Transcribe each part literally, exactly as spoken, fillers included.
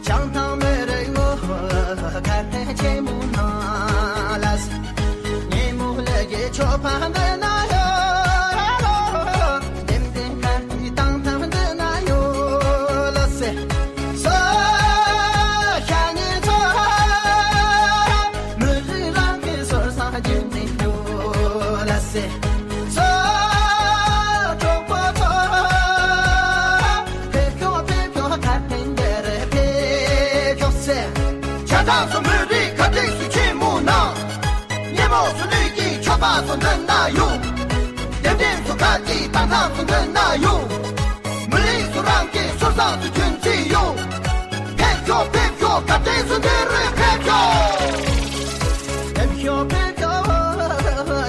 བྱང་ཐང་མི་རིགས་ངོ་ཁ་བརྡ་ཆེན་མོ་ནང་ལ་སེ། ཉིན་མོ་ལ་གི་ཆོ་ཕ་འདི་ན་ཡོད། ལྡེམ་ལྡེམ་ཁ་ཐི་བཏང་ཐང་འདི་ན་ཡོད་ལ་སེ། སོ་ཤ་ཉེ་ཚོ། མི་རིགས་རང་གི་སོར་སང་རྒྱུན་འཛིན་ཡོད་ལ་སེ། སོ་གྲོགས་པོ་ཚོ། ཕེབས་ཤོག་ཕེབས་ཤོག་ཁ་བརྡ་འདིར་ཕེབས་ཤོག་ཟེར། ཆ་ཚང་སུ་མི་རིགས་ཁ་བྲིས་སུ་ཆེན་མོ་ནང་། ཉེ་མོ་སུ་ལུས་ཀྱི་ཆོ་པ་སུ་འདི་ན་ཡོད། ལྡེམ་ལྡེམ་སུ་ཁ་ཅིག་བཏང་ཐང་སུ་འདི་ན་ཡོད། མི་རིགས་སུ་རང་གི་སོར་སང་སུ་ཁྱོད་ཚེ་ཡོད། ཕེབས་ཤོག་ཕེབས་ཤོག་ཁ་བྲིས་སུ་འདིར་ཕེབས་ཤོག་ཕེབས་ཤོག་ཕེབས་ཤོག་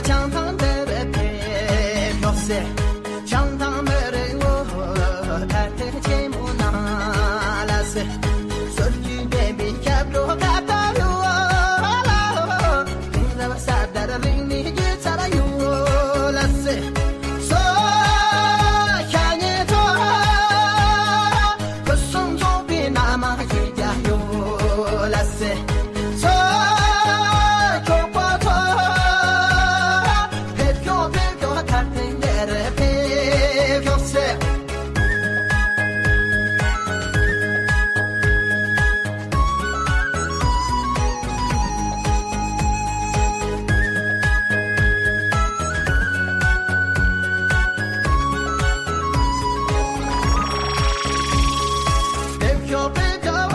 བྱང་ཐང་འདིར་ཕེབས་ཤོག་ཟེར། བྱང་ཐང་མི་རིགས་ངོ་ཁ་བརྡ་ཆེན་མོ་ནང་ལ་སེ། སྲོལ་རྒྱུན་ལྡན་པའི་སྐྱབས་འགྲོ་ཁ་བཏབ་ཡོད་ལ། དེང་རབས་གསར་དར་རིག་གནས་རྒྱུད་ཚར་ཡོད་ལ་སེ། སོ་ཤ་ཉེ་ཚོ། ཁུ་སུམ་ཚོགས་པའི་མནའ་མ་ཞིག་རྒྱག་ཡོད་ལ་སེ། སོ་གྲོགས་པོ་ཚོ། ཕེབས་ཤོག་ཕེབས་ཤོག་ཁ་བརྡ་འདིར་ཕེབས་ཤོག་ཟེར། ཕེབས་ཤོག་ཕེབས་ཤོག་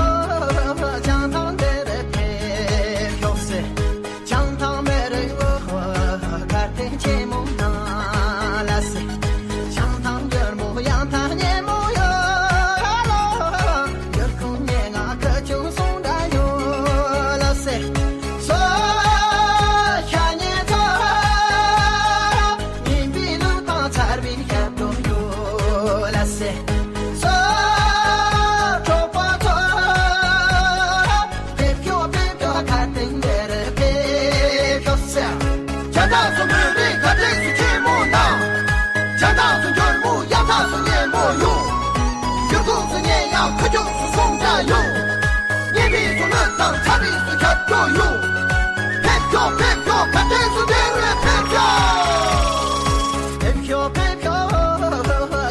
བྱང་ཐང་འདིར་ཕེབས་ཤོག་ཟེར། བྱང་ཐང་མི་རིགས་ངོ་ཁ་བརྡ་ཆེན་མོ་ནང་ལ་སེ། བྱང་ཐང་འགྱུར་མོ་ཡང་ཐང་ཉེ་མོ་ཡོད་ལ། འགྱུར་ཁུངས་ཉེ་ང་ཁ་ཆུང་སོང་འདྲ་ཡོད་ལ་སེ། སོ་ཤ་ཉེ་ཚོ། ཡིན་པའི་ལུགས་དང་ཚར་བའི་ཞབས་བྲོ་ཡོད་ལ་སེ། སོ་གྲོགས་པོ་ཚོ། ཕེབས་ཤོག་ཕེབས་ཤོག་ཁ་བརྡ་འདིར་ཕེབས་ཤོག་ཟེར། ཆ་ཚང་སུ་མི་རིགས་ཁ་བྲིས་སུ་ཆེན་མོ་ནང་། ཆ་ཚང་སུ་འགྱུར་མོ་ཡང་ཚང་སུ་ཉེ་མོ་ཡོད། འགྱུར་ཁུངས་སུ་ཉེ་ཡང་ཁ་ཆུང་སུ་སོང་འདྲ་ཡོད། ཉེ་མི་སུ་ལུགས་དང་ཚ་རིགས་སུ་ཁྱབ་སྐྱོ་ཡོད། ཕེབས་ཤོག་ཕེབས་ཤོག་ཁ་བྲིས་སུ་འདིར་ཕེབས་ཤོག་ཕེབས་ཤོག་ཕེབས་ཤོག་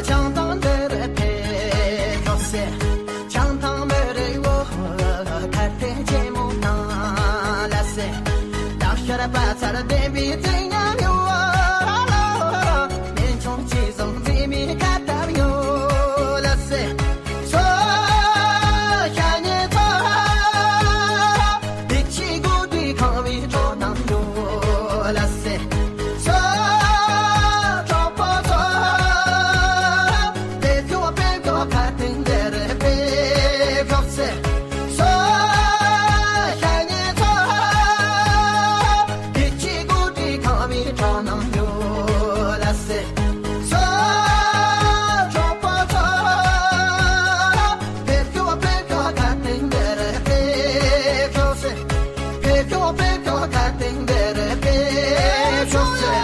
བྱང་ཐང་འདིར་ཕེབས་ཤོག་ཟེར། བྱང་ཐང་མི་རིགས་ངོ་ཁ་བརྡ་ཆེན་མོ་ནང་ལ་སེ། སྟག་ཤར་པ་ཚར་ལྡན་པའི་རྩིག་ཉམས་ཡོད་ལ། སྨན་ཆུང་ཅི་བཟང་མཛེས་མའི་ཁ་བཏབ་ཡོད་ལ་སེ། སོ་ཤ་ཉེ་ཚོ། བདེ་སྐྱིད་དགུ་སྒྲིལ་ཁང་བའི་སྤྲོ་སྣང་ཡོད་ལ་སེ། སོ་གྲོགས་པོ་ཚོ། ཕེབས་ཤོག་ཕེབས་ཤོག་ཁ་བརྡ་འདིར་ཕེབས་ཤོག་ཟེར། སོ་ཤ་ཉེ་ཚོ། བདེ་སྐྱིད་དགུ་སྒྲིལ་ཁང་བའི་སྤྲོ་སྣང་ཡོད་ལ་སེ། སོ་གྲོགས་པོ་ཚོ། ཕེབས་ཤོག་ཕེབས་ཤོག་ཁ་བརྡ་འདིར་ཕེབས་ཤོག་ཟེར། ཕེབས་ཤོག་ཕེབས་ཤོག་ཁ་བརྡ་འདིར་ཕེབས་ཤོག་ཟེར།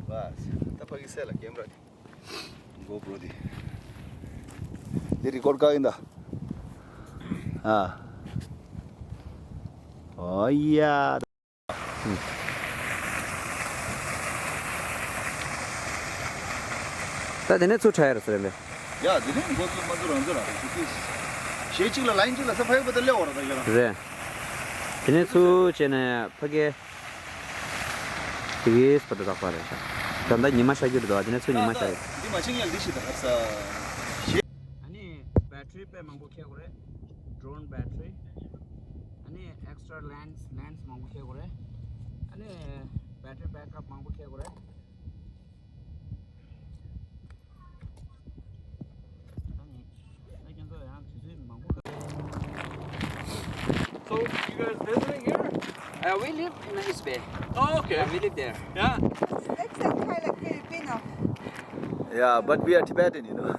ཡ། ད་ཕ་གི་སེ་ལ་ཀེམ་ར་དེ། གོ་པྲོ་དེ། དེ་རི་ཀོར་ཀ་ཡིན་ད། ཨ། ཨོ་ཡ། ད་དེ་ནས་ཚུར་ཁྲ་ཡ་ར་ཟེར་ལེ། ཡ་དེ་ནས་འགོ་ཚུགས་མ་ཚུགས་རང་ཚུགས་ར་རེད། ཞེ་གཅིག་ལ་ལ་ཡིན་གཅིག་ལ་ས་ཕ་ཡི་པ་དེ་སླེ་བ་ར་ད་ཡོད་ར། རེད། དེ་ནས་ཚུར་བྱས་ནས་ཕ་གི། དེ་གིས་སྤོ་ཏོ་དག་པ་རེད་ཤག་ད་ལྟ་ཉི་མ་ཤར་རྒྱུ་རེད་དོ། དེ་ནས་ཚུར་ཉི་མ་ཤར་ཡོད། འདི་མ་ཕྱིན་ཡང་འདི་ཞིག་ད་ཧབ་ས། ཊི་རི་དཔེ་མང་པོ་འཁྱེར་དགོས་རེད། ཌོ་རོན་བེ་ཊི་རི། ཨ་ནི་ཨེག་སི་ཊ་ར་ལེན་སི་ལེན་སི་མང་པོ་འཁྱེར་དགོས་རེད། ཨ་ནི་བེ་ཊི་རི་བེག་ཨབ་མང་པོ་འཁྱེར་དགོས་རེད། ཨ་ནི་ཨ་ཁྱེད་ཚོ་ཡང་དུས་ཚོད་མང་པོ། So, you guys visiting here? Uh, we live in East Bay. Oh, okay. Yeah, we live there. Yeah. Accent kind of Filipino. Yeah, but we are Tibetan, you know.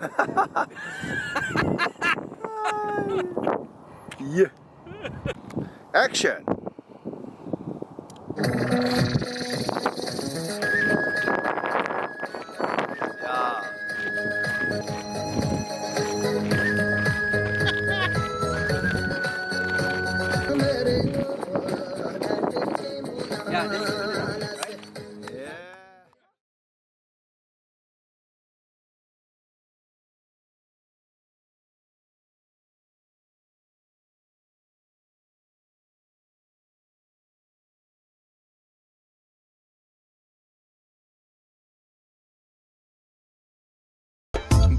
Yeah. Action. Yeah. Yeah, this is good, right? Yeah.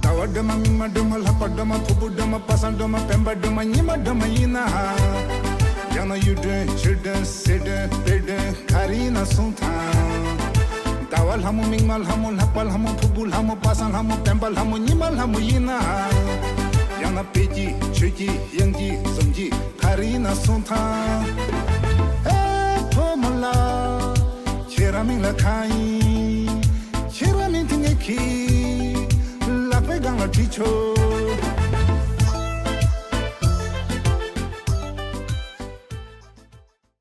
ཟླ་བ་སྒྲོལ་མ་མིག་དམར་སྒྲོལ་མ་ལྷག་པ་སྒྲོལ་མ་ཕུར་བུ་སྒྲོལ་མ་པ་སངས་སྒྲོལ་མ་སྤེན་པ་སྒྲོལ་མ་ཉི་མ་སྒྲོལ་མ་ཡིན་ན། ཡང་ན་གཡུ་སྒྲོན་བྱུ་སྒྲོན་སེར་སྒྲོན་དཔལ་སྒྲོན་ག་རེ་ཡིན་ན་གསུངས་དང་། ཟླ་བ་ལྷ་མོ་མིག་དམར་ལྷ་མོ་ལྷག་པ་ལྷ་མོ་ཕུར་བུ་ལྷ་མོ་པ་སངས་ལྷ་མོ་སྤེན་པ་ལྷ་མོ་ཉི་མ་ལྷ་མོ་ཡིན་ན། ཡང་ན་དཔལ་གྱི་ཆོས་ཀྱི་དབྱངས་ཀྱི་འཛུམ་གྱི་ག་རེ་ཡིན་ན་གསུངས་དང་། ཨེ་ཕོ་མོ་ལ་ཁྱེད་རང་མིང་ལ་གང་ཡིན། ཁྱེད་རང་མིང་དེ་ངས་ཁྱེད་ལག་པའི་སྒང་ལ་བྲིས་ཆོག